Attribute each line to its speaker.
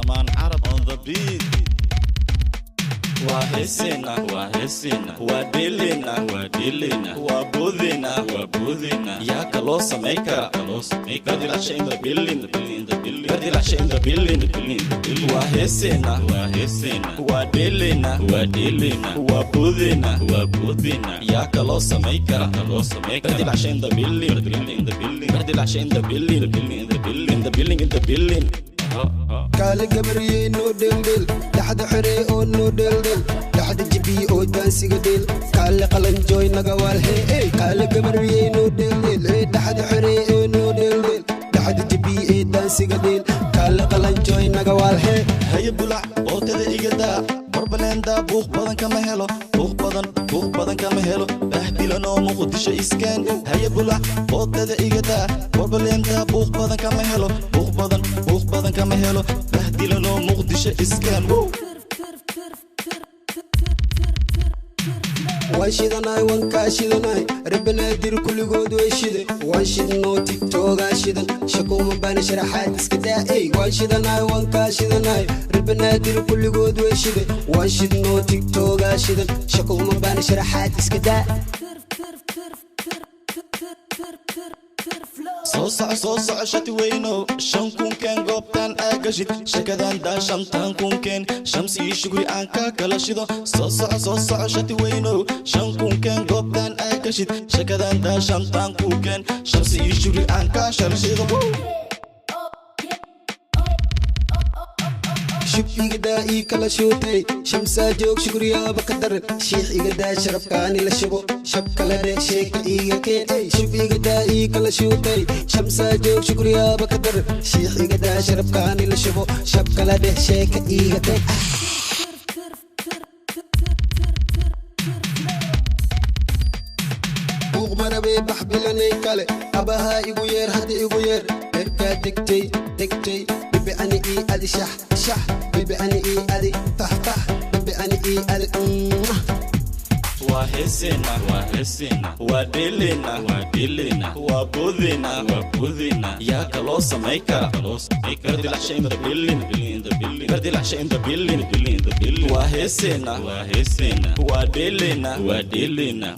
Speaker 1: Salmaan Carab on the beat. Waa heesena, waa heesena, waa dhelena, waa dhelena, waa boodena, waa boodena. Yaa kaloo samayn kara? Kaloo samayn kara. Gardilacsha in the building, in the building. Gardilacsha in the building, in the building. Waa heesena, waa heesena, waa dhelena, waa dhelena, waa boodena, waa boodena. Yaa kaloo samayn kara? Kaloo samayn kara. Gardilacsha in the building, in the building. Gardilacsha in the building, in the building, in the building, in the building.
Speaker 2: Kaale gabaryey noo dheeldheel, dhaxda xorey oo noo dheeldheel, dhaxda jibiy oo daansiga dheel. Kaale qalanjooy nagawaal hee. Kaale gabaryey noo dheeldheel ee dhaxda xorey oo noo dheeldheel, dhaxda jibiy ee daansiga dheel. Kaale qalanjooy nagawaal hee.
Speaker 1: Haye bulac bootada iga daa barbaleenda, buuq badan kama helo, buuq badan, buuq badan kama helo, bahdilanoo Muqdisho iskeen. Haye bulac bootada iga daa barbaleenda, buuq badan kama helo, buuq badan, buuq badan kama helo, bahdilanoo Muqdisho iskeen.
Speaker 2: Waan shidanaay, waan kaa shidanaay, rebanaadir kulligood way shide. Waan shidnoo Tigtoogaa shidan, shakuma baana sharaxaad iska daa ey. Waan shidanaay, waan kaa shidanaay, rebanaadir kulligood way shide. Waan shidnoo Tigtoogaa shidan, shakuma baana sharaxaad iska daa.
Speaker 1: Soo soco, soo soco, shati weynow, 5000 keen goobtaan aa gashid shakadan daa, 5000 keen, Shamsi iyo Shukri aan ka kala shido. Soo soco, soo soco, shati weynow, 5000 keen goobtaan aa gashid shakadan daa, 5000 keen, Shamsi iyo Shukri aan ka shala shido.
Speaker 2: Shub igadaa ii kala shuutay, Shamsaa joog, Shukriyaaba ka daran. Shiix igadaa sharabkaani la shubo, shab kale dhe sheeka iiga keen. Shub igadaa ii kala shuutay, Shamsaa joog, Shukriyaaba ka daran. Shiix igadaa sharabkaani la shubo, shab kale dheh sheeka iiga keen. Buuq marabee bax bilanay kale, abahaa igu yeer, hadda igu yeer. Erkaa degtay, degtay, bibi ani ii adi shax shax, bibi ani ii adi fax fax, bibi ani ii adi.
Speaker 1: Waa heesena, waa heesena, waa dhelena, waa dhelena, waa boodena, waa boodena. Yaa kaloo samayn kara? Kaloo samayn kara. Gardilacsha in the building, in the building. Gardilacsha in the building, in the building. Waa heesena, waa heesena, waa dhelena, waa dhelena.